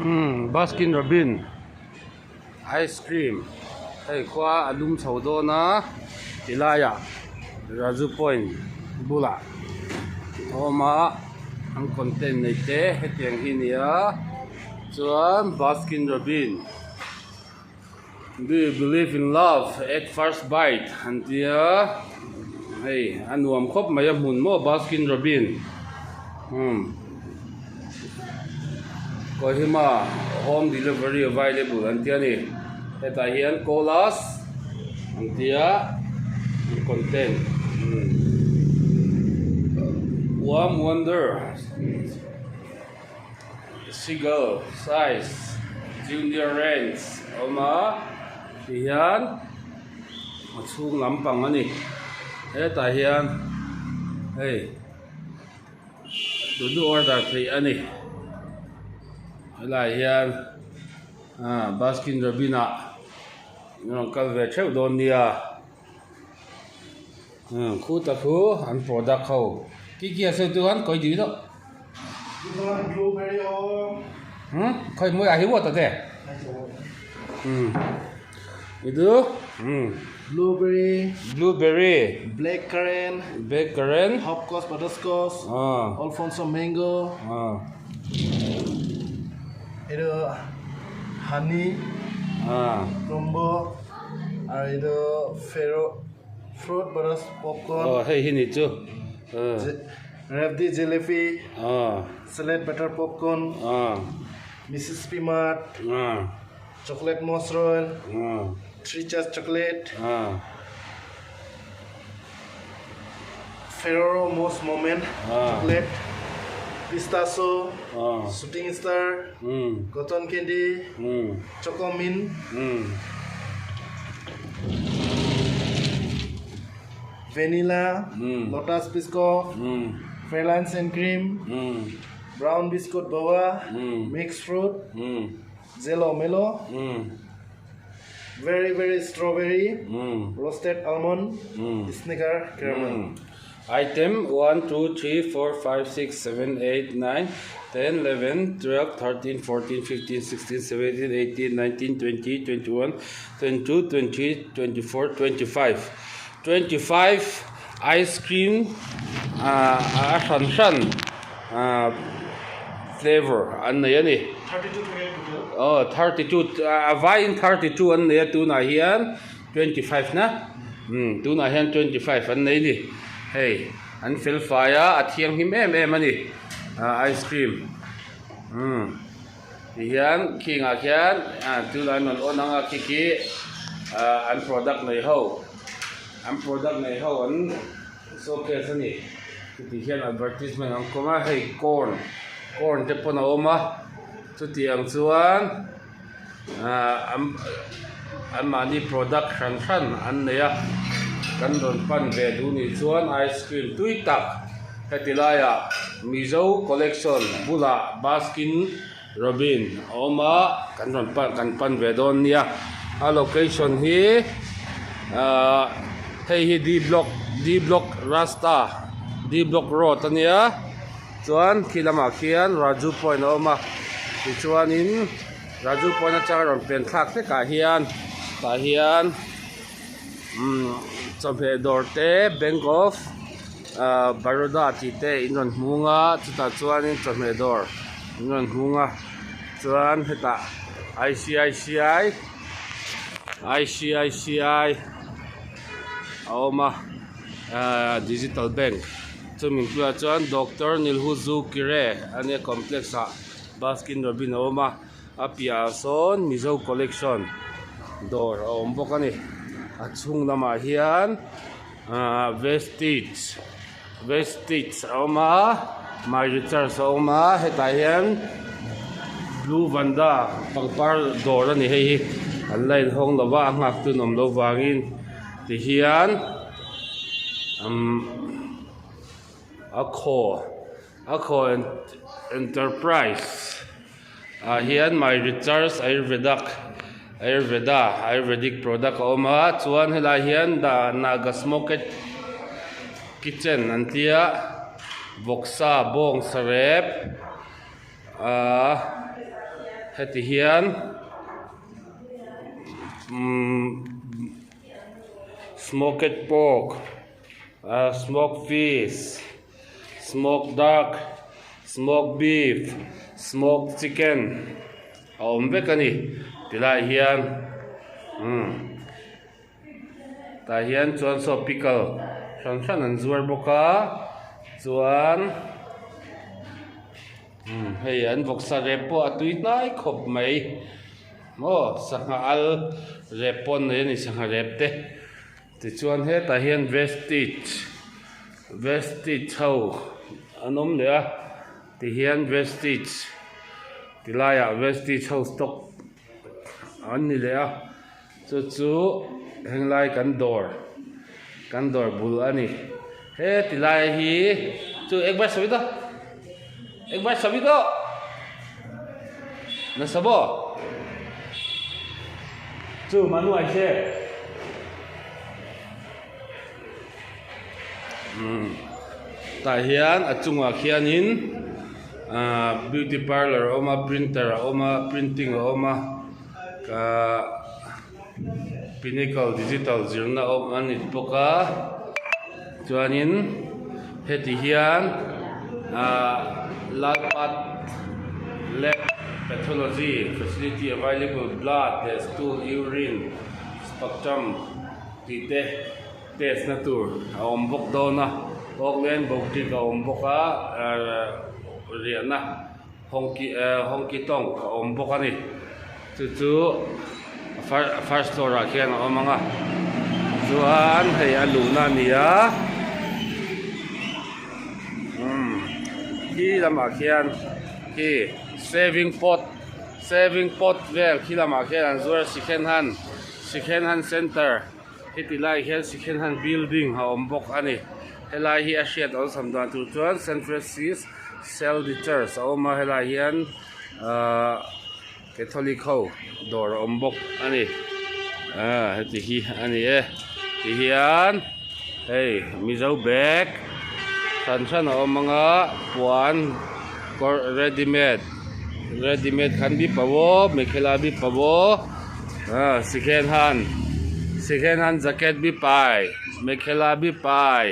Umm Baskin Robbin ice cream hei khua a lum chho dawn a ti laiah Raju point bulah a awm a an content nei te hetiang hi a ni a chuan Baskin Robbin do you believe in love at first bite an tia hei a nuam khawp mai a hmun maw Baskin Robbin umm Kohima home delivery available an tia ni hetah hian call us an tia an content umm warm wonder. Seagull size junior range a awm a tihian a chhung lampang a ni hetah hian hei duh duh order theih a ni helaiah hian ah Baskin Robbins ah an rawn kal ve theuh dawn nia. Khuta khu an product ho ki ki a sawi tu an kawi dih loh khawi mawi ah hi water te idu blueberry blueberry black currant black currant hopscotch butterscotch alphonso mango etu honey combo aro etu fero fruit butters popcorn aw hei hi ni chu rabri jalebi salad butter popcorn Mississippi mart chocolate mousse roll three cheese chocolate Ferrero mousse moment chocolate pistachio shooting star cotton candy chocomint vanilla lotus biscuit pralines and cream brown biscuit boba mix fruit jello mellow very very strawberry roasted almond snicker caramel. Item one two three four five six seven eight nine ten eleven twelve thirteen fourteen fifteen sixteen seventeen eighteen nineteen twenty twenty one twenty two twenty three twenty four twenty five 25 ice cream ah a hran hran ah flavour an nei a ni aw 32 a vaiin 32 an nei a tunah hian 25 na umm tunah hian 25 an nei a ni hei an fel fai a a thianghlim em em a ni ah ice cream umm tihian khingah khian ah tunah an rawn on ang a khi khi ah an product nei ho an product nei ho an showcase a ni chuti hian advertisement an kawm a hei corn corn te pawn a awm a chutiang chuan ah an anmahni product hran hran an nei a kan rawn pan ve duh nih chuan ice cream tui tak heti laiah mizo collection bulah Baskin Robbin a awm a kan rawn pan kan pan ve dawn nia a location hi ahh hei hi D block D block rasta D block road a nia chuan khi lamah khian Raju point a awm a tichuanin Raju point atanga rawn pen thlak hlekah hian tah hian umm chawhmeh dawr te bank of ahh Baroda tih te in rawn hmung a chutah chuanin chawhmeh dawr in rawn hmung a chuan hetah I_C_I_C_I I_C_I_C_I a awm a ahh digital bank chumi hnuaiah chuan doctor nilhuzu kire a nia complex ah Baskin Robbin a awm a a piahah sawn Mizo collection dawr a awm bawk a ni a chhung lamah hian ahh vestige vestige a awm a my recharge a awm a hetah hian blue vanda pangpar dawr a ni hei hi an la inhawng lo va a nghak tun awm loh vangin tihian umm a khaw. A khaw enterprise ah hian my recharge ayurvedak ayurveda ayurvedic product a awm a chuan helai hian the naga smoked kitchen an tia vawksa bawng sarep ahh. Heti hian umm smoked pork ah smoked fish smoked duck smoked beef smoked chicken a awm vek a ni tilai hian umm tah hian chuan saw pickle hran hran an zuar bawk a chuan. Umm hei an vawksa rep pawh a tui hnai khawp mai maw sangha al rep pawh an nei a ni sangha rep te tichuan hetah hian vestige vestige ho an awm leh a tihian vestige ti laiah vestige ho stock an ni leh a chu chu henglai kan dawr kan dawr bul a ni he ti lai hi chu ek bar sawi daw ek bar sawi daw nasa maw chu manuai se umm tah hian a chungah khianin ahh beauty parlour a awm a printer a awm a printing a awm a. Ahh pinnacle digital zirna awm a ni bawk a chuanin heti hian ahh lalpat lab pathology facility available blood leh stool urine spectrum tih te test na tur a awm bawk dawn a awklen boutique a awm bawk a ahh riahna. Hawngki eh Hawngki tawng a awm bawk a ni chu chu first floor ah khian a awm ang a chuan hei a luhna a ni a umm khi lamah khian khi shaving pot shaving pot vel khi lamah khian an zuar a second hand second hand center heti lai hian second hand building a awm bawk a ni helai hi a hriat awlsam dan tur chuan San Francis Sel de church a awm a helaiah hian ahh catholic ho dawr a awm bawk a ni ah heti hi a ni e ti hian hei mizo bag hran hran a awm ang a puan kawr ready made ready made khan bik pawh aw mekhela bik pawh aw ah second hand second hand jacket bik pai mekhela bik pai.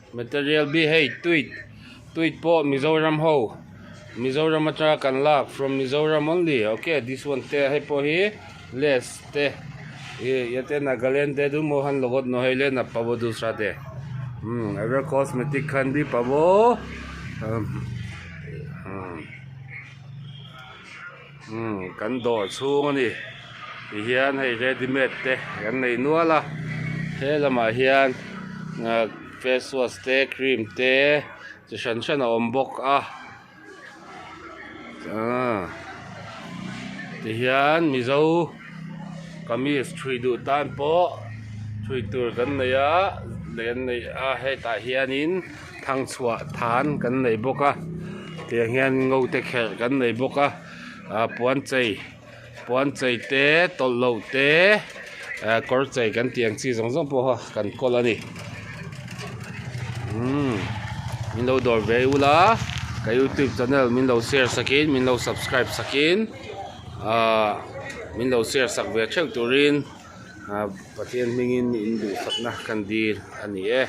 Material bi hei tuit tuit pawh Mizoram ho Mizoram atanga kan lak from Mizoram only ok this one te hei pawh hi less te ih yate Nagaland te du mohan logot no hei le na pabo dusra te umm ever cosmetic khan bi pabo umm kan dawr chhung a ni tihian hei ready made te kan nei nual a he lamah hian ah face wash te cream te chi hran hran a awm bawk a ah tihian mizo kamis ṭhui duh tan pawh ṭhui tur kan nei a kan nei a hetah hianin. Thangchhuah than kan nei bawk a tiang hian ngo te kherh kan nei bawk a ah puan chei puan chei te tawlh loh te ah kawr chei kan tih ang chi zawng zawng pawh kha kan kawl a ni umm min lo dawr ve ula ka youtube channel min lo share sakin min lo subscribe sakin ah min lo share sak ve theuh turin ah Pathian hmingin in duhsakna kan dil a ni e.